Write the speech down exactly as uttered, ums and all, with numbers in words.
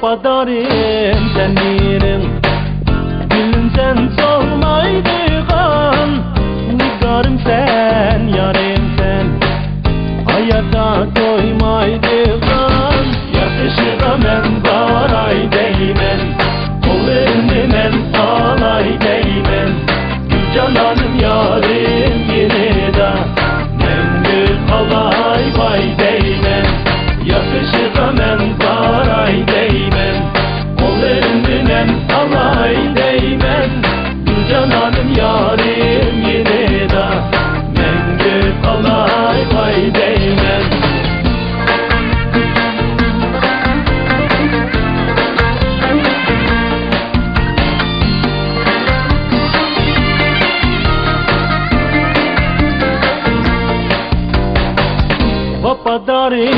ۋاپادارىم سەن مېنىڭ، گۈلۈم سەن سولمايدىغان، نىگارىم سەن، يارىم سەن، ھاياتتا تويمايدىغان. ياقىشىغا مەن باراي دەيمەن، قولىنى مەن ئالاي دەيمەن. گۈلجانانىم يارىم يېنىدا، مەڭگۈ قالاي باي دەيمەن. ياقىشىغا مەن باراي دەيمەن، قولىنى مەن ئالاي دەيمەن. گۈلجانانىم يارىم يېنىدا، مەڭگۈ قالاي باي دەيمەن. ۋاپادارىم